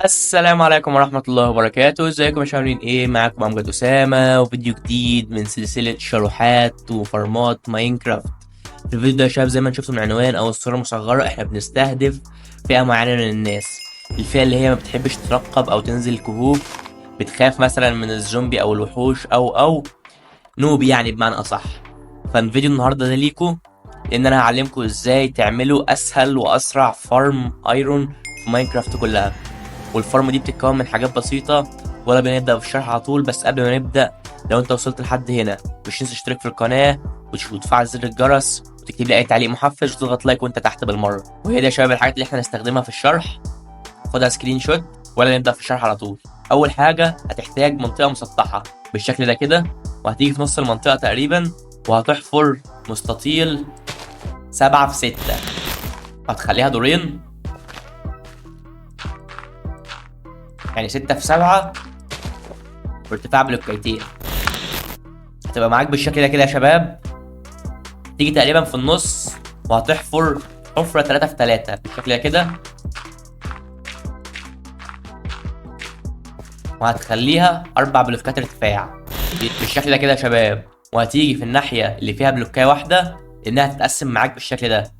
السلام عليكم ورحمة الله وبركاته. ازيكم يا شباب، عاملين ايه؟ معاكم امجد اسامة وفيديو جديد من سلسلة شروحات وفارمات ماينكرافت. في الفيديو ده يا شباب زي ما شفتوا من العنوان او الصورة المصغرة، احنا بنستهدف فئة معينة من الناس، الفئة اللي هي ما بتحبش تترقب او تنزل كهوف، بتخاف مثلا من الزومبي او الوحوش او noob يعني بمعنى اصح. فالفيديو النهارده ده ليكو، لان انا هعلمكم ازاي تعملوا اسهل واسرع farm iron في ماينكرافت كلها. وال farm دي بتتكون من حاجات بسيطة، ولا بنبدأ في الشرح على طول. بس قبل ما نبدأ، لو انت وصلت لحد هنا مش تنسى تشترك في القناة وتفعل زر الجرس وتكتب لي اي تعليق محفز وتضغط like وانت تحت بالمرة. وهي دي يا شباب الحاجات اللي احنا هنستخدمها في الشرح، خدها screenshot ولا نبدأ في الشرح على طول. اول حاجة هتحتاج منطقة مسطحة بالشكل ده كده، وهتيجي في نص المنطقة تقريبا وهتحفر مستطيل 7 في 6، هتخليها دورين، يعني 6 في 7 وارتفاع بلوكيتين. هتبقى معاك بالشكل ده كده يا شباب. تيجي تقريبا في النص وهتحفر حفرة 3 في 3 بالشكل ده كده، وهتخليها 4 بلوكات ارتفاع بالشكل ده كده يا شباب. وهتيجي في الناحية اللي فيها بلوكاية واحدة إنها تتقسم معاك بالشكل ده،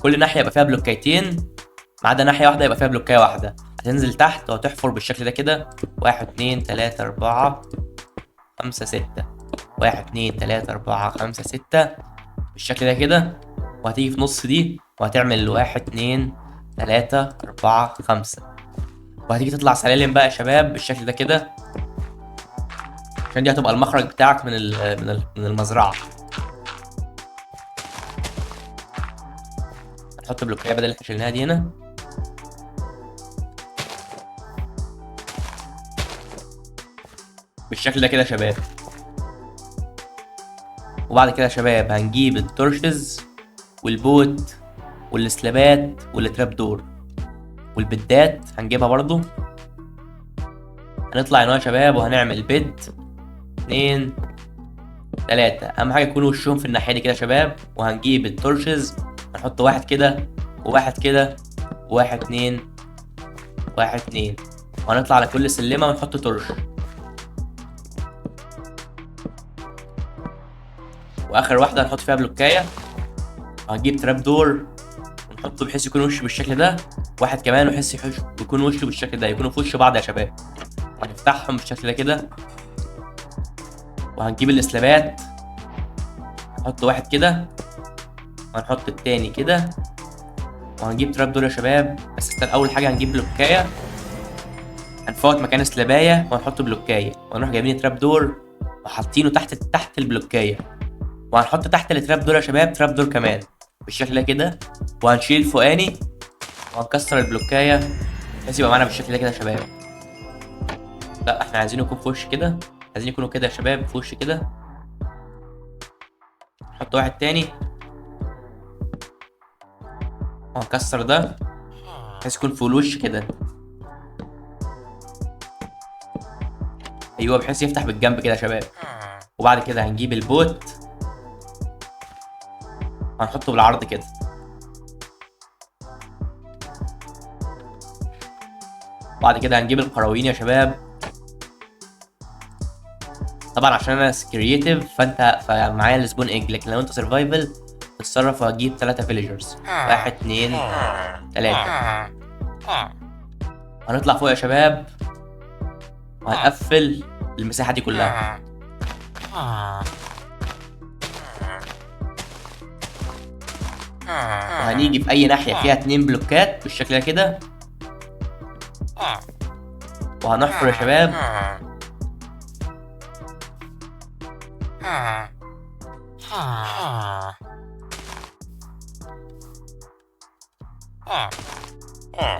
كل ناحية يبقى فيها بلوكايتين ما عدا ناحية واحدة يبقى فيها بلوكاية واحدة. هتنزل تحت وهتحفر بالشكل ده كده، 1 2 3 4 5 6، 1 2 3 4 5 6 بالشكل ده كده. وهتيجي في نص دي وهتعمل 1 2 3 4 5، وهتيجي تطلع سلالم بقى يا شباب بالشكل ده كده، عشان دي هتبقى المخرج بتاعك من المزرعة. هنحط بلوكاية بدل اللي احنا شلناها دي هنا. بالشكل ده كده يا شباب. وبعد كده يا شباب هنجيب ال torches وال boat والسلابات وال trapdoor والبدات هنجيبها برضو. هنطلع هنا يا شباب وهنعمل bed 2 3، اهم حاجه يكونوا وشهم في الناحيه دي كده يا شباب. وهنجيب ال torches هنحط واحد كده وواحد كده وواحد 2 واحد 2، وهنطلع على كل سلمه ونحط torch. واخر واحده هنحط فيها بلوكايه، وهنجيب trapdoor ونحطه بحيث يكون وشه بالشكل ده، واحد كمان بحيث يكون وشه بالشكل ده، يكونوا في وش بعض يا شباب. وهنفتحهم بالشكل ده كده، وهنجيب الاسلابات نحط واحد كده وهنحط التاني كده، وهنجيب trapdoor يا شباب. بس استنى، اول حاجه هنجيب بلوكايه، هنفوت مكان سلابايه وهنحط بلوكايه، وهنروح جايبين trapdoor وحاطينه تحت البلوكايه، وهنحط تحت ال trapdoor يا شباب trapdoor كمان بالشكل ده كده، وهنشيل الفوقاني وهنكسر البلوكايه بحيث يبقى معانا بالشكل ده كده يا شباب. لا احنا عايزينه يكون في وش كده، عايزين يكونوا كده يا شباب في وش كده. نحط واحد تاني وهنكسر ده بحيث يكون في الوش كده، ايوه بحيث يفتح بالجنب كده يا شباب. وبعد كده هنجيب ال boat هنحطه بالعرض كده. بعد كده هنجيب القراوين يا شباب. طبعا عشان انا creative فمعايا ال spawn egg، لكن لو انت survival تتصرف وهتجيب 3 villagers، 1 2 3. هنطلع فوق يا شباب وهنقفل المساحة دي كلها. وهنيجي في اي ناحية فيها 2 بلوكات بالشكل ده كده، وهنحفر يا شباب.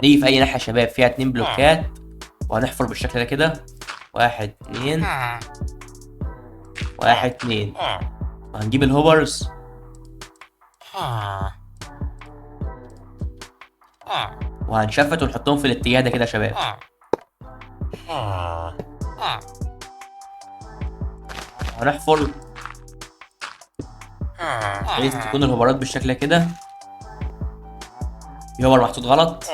نيجي في اي ناحية يا شباب فيها 2 بلوكات وهنحفر بالشكل ده كده، 1 2 1 2. وهنجيب ال hoppers وهن shift ونحطهم في الاتجاه ده كده يا شباب. هنحفر بحيث تكون الهوبرات بالشكل ده كده. في hopper محطوط غلط.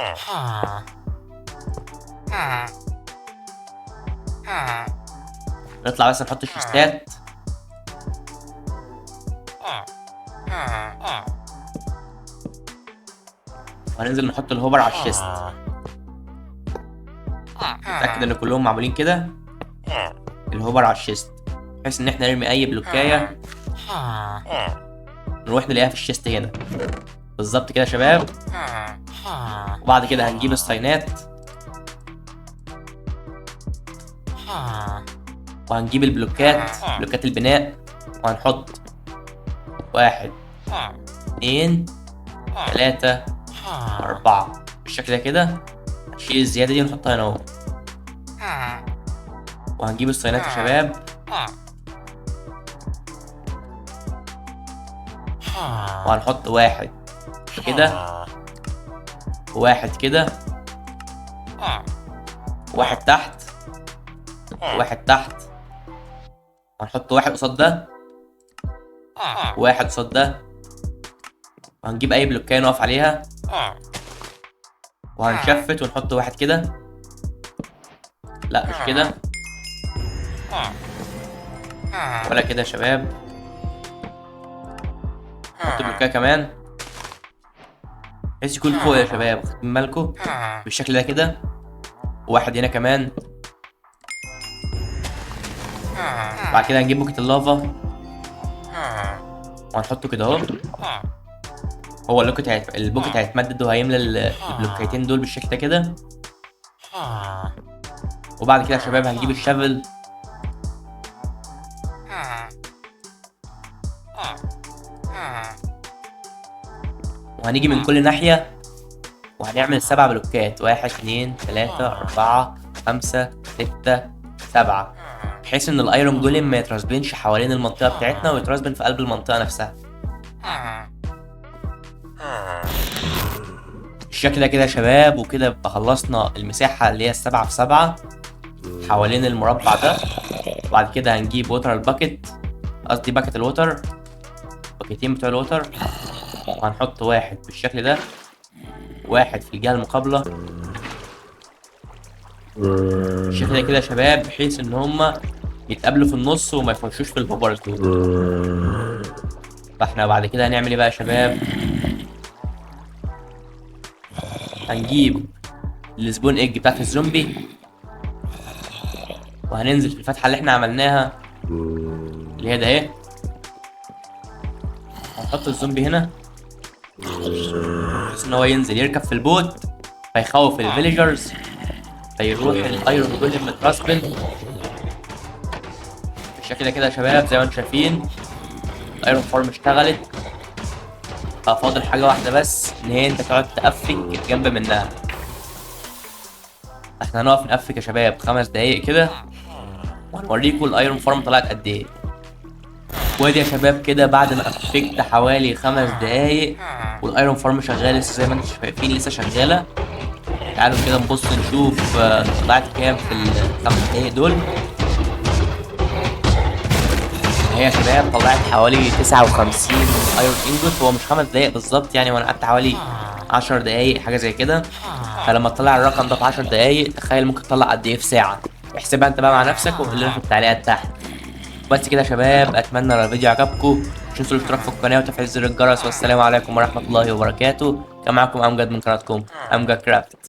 نطلع بس نحط ال chest ات. وهننزل نحط ال hopper على ال chest. نتأكد ان كلهم معمولين كده، ال hopper على ال chest، بحيث ان احنا نرمي اي بلوكايه نروح نلاقيها في ال chest هنا بالظبط كده يا شباب. وبعد كده هنجيب ال sign ات وهنجيب البلوكات، بلوكات البناء، وهنحط 1 2 3 4 بالشكل ده كده. نشيل الزيادة دي ونحطها هنا اهو. وهنجيب ال sign ات يا شباب. وهنحط 1 كده، 1 كده، 1 تحت، 1 تحت. وهنحط 1 قصاد ده، 1 قصاد ده. وهنجيب اي بلوكايه نقف عليها وهن shift ونحط 1 كده، لا مش كده ولا كده يا شباب. نحط بلوكايه كمان بحيث يكون فوق يا شباب، واخدين بالكم بالشكل ده كده. 1 هنا كمان. بعد كده هنجيب bucket ال lava وهنحطه كده اهو. هو ال bucket هيتمدد وهيملى البلوكايتين دول بالشكل ده كده. وبعد كده يا شباب هنجيب ال shovel. وهنيجي من كل ناحية وهنعمل 7 بلوكات، 1 2 3 4 5 6 7، بحيث ان ال iron golem ما يت respawn ش حوالين المنطقة بتاعتنا ويت respawn في قلب المنطقة نفسها. بالشكل ده كده يا شباب. وكده يبقى خلصنا المساحة اللي هي 7 في 7 حوالين المربع ده. وبعد كده هنجيب water ال bucket، قصدي bucket ال water، باكيتين بتوع ال water، وهنحط 1 بالشكل ده، 1 في الجهة المقابلة بالشكل ده كده يا شباب، بحيث ان هما يتقابلوا في النص وما يخشوش في ال hoppers دول. فاحنا بعد كده هنعمل ايه بقى يا شباب؟ هنجيب ال spawn egg بتاعت الزومبي وهننزل في الفتحة اللي احنا عملناها اللي هي ده اهي. هنحط الزومبي هنا بحيث ان هو ينزل يركب في ال boat فيخوف ال villagers، فيروح ال iron golem مت respawn بالشكل ده كده يا شباب. زي ما انتم شايفين ال iron farm اشتغلت، ففاضل حاجة واحدة بس ان هي انت تقعد تقفك جنب منها. احنا هنقف نقفك يا شباب 5 دقايق كده وهنوريكم ال iron farm طلعت قد ايه. وادي يا شباب كده بعد ما قفكت حوالي 5 دقايق وال iron farm شغال لسه زي ما انتم شايفين لسه شغالة. تعالوا كده نبص نشوف طلعت كام في ال5 دقايق دول. هي يا شباب طلعت حوالي 59 iron ingot. هو مش 5 دقايق بالظبط يعني، وانا قعدت حوالي 10 دقايق حاجة زي كده. فلما تطلع الرقم ده في 10 دقايق تخيل ممكن تطلع قد ايه في ساعة. احسبها انت بقى مع نفسك وقول لنا في التعليقات تحت. بس كده يا شباب، اتمنى لو الفيديو عجبكم مش تنسوا الاشتراك في القناة وتفعيل زر الجرس، والسلام عليكم ورحمة الله وبركاته. كان معكم امجد من قناتكم امجد كرافت.